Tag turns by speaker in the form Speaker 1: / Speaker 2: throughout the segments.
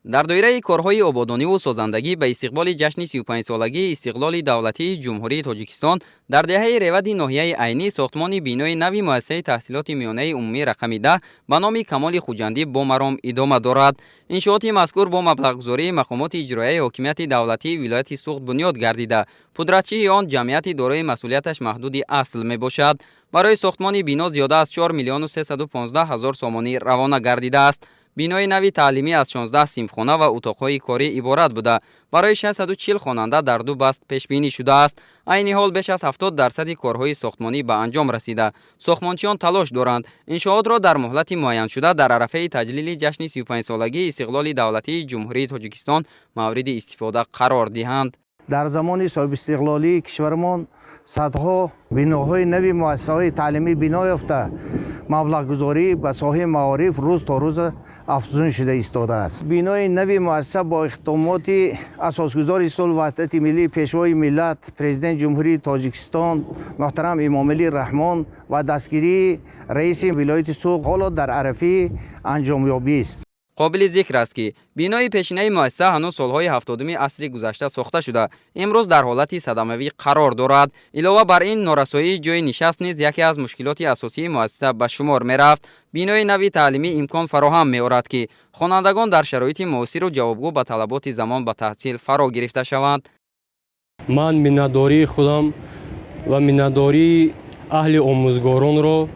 Speaker 1: Дар доираи корҳои ободониву созандагӣ ба истиқболи ҷашни 35-солагии истиқлоли давлатии Ҷумҳурии Тоҷикистон дар деҳаи Ревади ноҳияи Айнӣ сохтмони бинои нави муассисаи таҳсилоти миёнаи умумӣ рақами 10 ба номи Камоли Хуҷандӣ бо маром идома дорад. Иншооти мазкур бо маблағгузории мақомоти иҷроияи ҳокимияти давлатии вилояти Суғд бунёд гардида, пудратчии он ҷамъияти дорои масъулияташ маҳдуди «Асл» мебошад. Барои сохтмони бино зиёда аз 4 миллиону 315 ҳазор сомонӣ равона гардидааст. Бинои нави таълимӣ аз 16 синфхона ва утоқҳои корӣ иборат буда, барои 640 хонанда дар ду баст пешбинӣ шудааст. Айни ҳол беш аз 70 дарсади корҳои сохтмонӣ ба анҷом расида, сохтмончиён талош доранд, иншоотро дар муҳлати муайяншуда дар арафаи таҷлили ҷашни 35-солагии истиқлоли давлатии Ҷумҳурии Тоҷикистон мавриди истифода қарор диҳанд.
Speaker 2: Дар замони соҳибистиқлолии кишварамон садҳо биноҳои нави муассисаҳои таълимӣ бино ёфта, маблағгузорӣ ба соҳаи маориф рӯз то рӯз афзун шуда истодааст. Бинои нави муассиса бо иқдомоти асосгузори сулҳу ваҳдати миллӣ, Пешвои миллат, Президенти Ҷумҳурии Тоҷикистон муҳтарам Эмомалӣ Раҳмон ва дастгирии раиси вилояти Суғд ҳоло дар арафаи анҷомёбист.
Speaker 1: Қобили зикр аст, ки бинои пешинаи муассиса ҳанӯз солҳои 70-уми асри гузашта сохта шуда, имрӯз дар ҳолати садамавӣ қарор дорад. Илова бар ин, норасоии ҷойи нишаст низ яке аз мушкилоти асосии муассиса ба шумор мерафт. Бинои нави таълимӣ имкон фароҳам меорад, ки хонандагон дар шароити муосиру ҷавобгӯ ба талаботи замон ба таҳсил фаро гирифта шаванд.
Speaker 3: Ман миннатдории худам ва миннатдории аҳли омӯзгоронро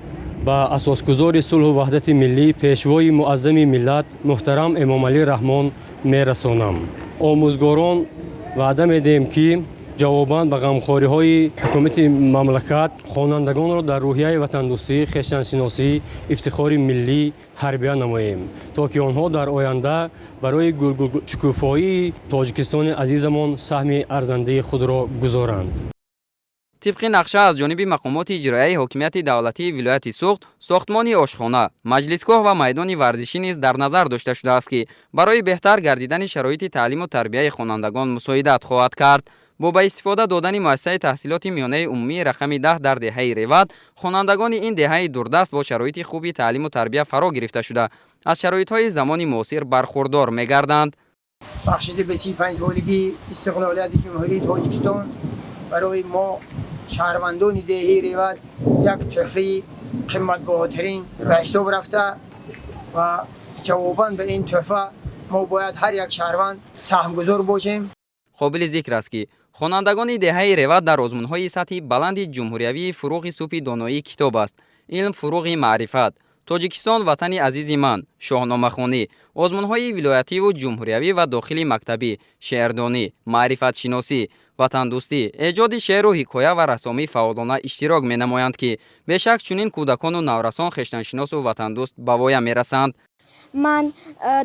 Speaker 3: ба асосгузори сулҳу ваҳдати миллӣ, Пешвои муаззами миллат муҳтарам Эмомалӣ Раҳмон мерасонам. Омӯзгорон ваъда медиҳем, ки ҷавобан ба ғамхориҳои ҳукумати мамлакат хонандагонро дар рӯҳияи ватандӯстӣ, хештаншиносӣ, ифтихори миллӣ тарбия намоем, то ки онҳо дар оянда барои гулгулшукуфоии Тоҷикистони азизамон саҳми арзандаи худро гузоранд.
Speaker 1: Тибқи нақша, аз ҷониби мақомоти иҷроияи ҳокимияти давлатии вилояти Суғд сохтмони ошхона, маҷлисгоҳ ва майдони варзишӣ низ дар назар дошта шудааст, ки барои беҳтар гардидани шароити таълиму тарбияи хонандагон мусоидат хоҳад кард. Бо ба истифода додани муассисаи таҳсилоти миёнаи умумии рақами 10 дар деҳаи Реват хонандагони ин деҳаи дурдаст бо шароити хуби таълиму тарбия фаро гирифта шуда, аз шароитҳои замони муосир бархурдор мегарданд.
Speaker 4: Бахшида ба 35-солагии истиқлолияти Ҷумҳурии Тоҷикистон барои мо, шаҳрвандони деҳаи Реват, як тӯҳфаи қиматбаҳотарин ба ҳисоб рафта ва ҷавобан ба ин тӯҳфа мо бояд ҳар як шаҳрванд саҳмгузор бошем.
Speaker 1: Қобили зикр аст, ки хонандагони деҳаи Реват дар озмунҳои сатҳи баланди ҷумҳуриявии «Фуруғи субҳи доноӣ китоб аст», «Илм фуруғи маърифат», «Тоҷикистон ватани азизи ман», шоҳномахонӣ, озмунҳои вилоятиву ҷумҳуриявӣ ва дохили мактабӣ, шеърдонӣ, маърифатшиносӣ, ватандӯстӣ, эҷоди шеъру ҳикоя ва рассомӣ фаъолона иштирок менамоянд, ки бешак чунин кӯдакону наврасон хештаншиносу ватандӯст ба воя мерасанд.
Speaker 5: Ман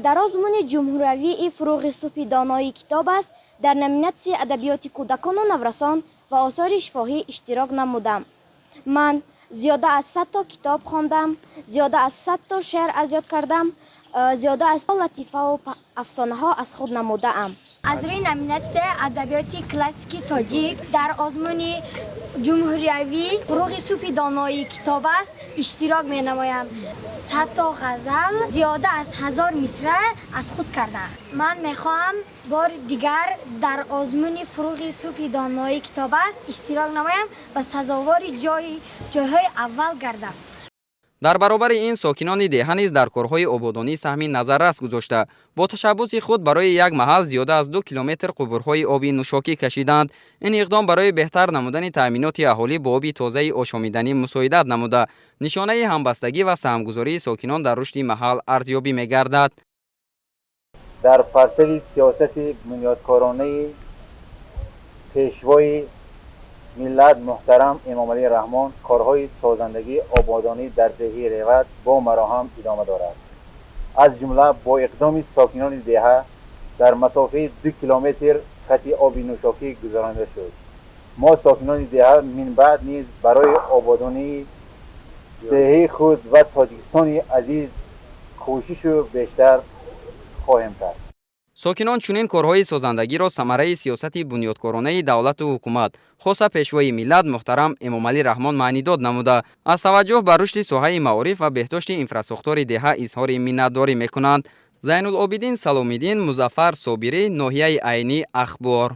Speaker 5: дар озмуни ҷумҳуриявии «Фуруғи субҳи доноӣ китоб аст» дар номинатсияи адабиёти кӯдакону наврасон ва осори шифоҳӣ иштирок намудам. Ман зиёда аз 100-то китоб хондам, зиёда аз 100-то шеър аз ёд кардам, зиёда аз латифаву афсонаҳо аз худ намудаам.
Speaker 6: Аз рӯи номинатсияи адабиёти классикии тоҷик дар озмуни ҷумҳуриявӣ «Фуруғи субҳи доноӣ китоб аст» иштирок менамоям. 100-то ғазал, зиёда аз 1000 мисра аз худ кардам. Ман мехоҳам бори дигар дар озмуни «Фуруғи субҳи доноӣ китоб аст» иштирок намоям ва сазовори ҷойҳои аввал гардам.
Speaker 1: Дар баробари ин, сокинони деҳа низ дар корҳои ободонӣ саҳми назаррас гузошта, бо ташаббуси худ барои як маҳал зиёда аз 2 километр қубурҳои оби нӯшокӣ кашиданд. Ин иқдом барои беҳтар намудани таъминоти аҳолӣ бо оби тозаи ошомиданӣ мусоидат намуда, нишонаи ҳамбастагӣ ва саҳмгузории сокинон дар рушди маҳал арзёбӣ мегардад.
Speaker 7: Дар партави сиёсати бунёдкоронаи Пешвои миллат муҳтарам Эмомалӣ Раҳмон корҳои созандагӣ, ободонӣ дар деҳаи Реват бо мароҳам идома дорад. Аз ҷумла бо иқдоми сокинони деҳа дар масофаи 2 километр хати оби нӯшокӣ гузаронида шуд. Мо, сокинони деҳа, минбаъд низ барои ободонии деҳаи худ ва Тоҷикистони азиз кӯшишу бештар хоҳем кард.
Speaker 1: Сокинон чунин корҳои созандагиро самараи сиёсати бунёдкоронаи давлату ҳукумат, хоса Пешвои миллат муҳтарам Эмомалӣ Раҳмон маънидод намуда, аз таваҷҷӯҳ ба рушди соҳаи маориф ва беҳдошти инфрасохтори деҳа изҳори миннатдорӣ мекунанд. Зайнулобидин Саломиддин, Музаффар Собирӣ, ноҳияи Айнӣ, Ахбор.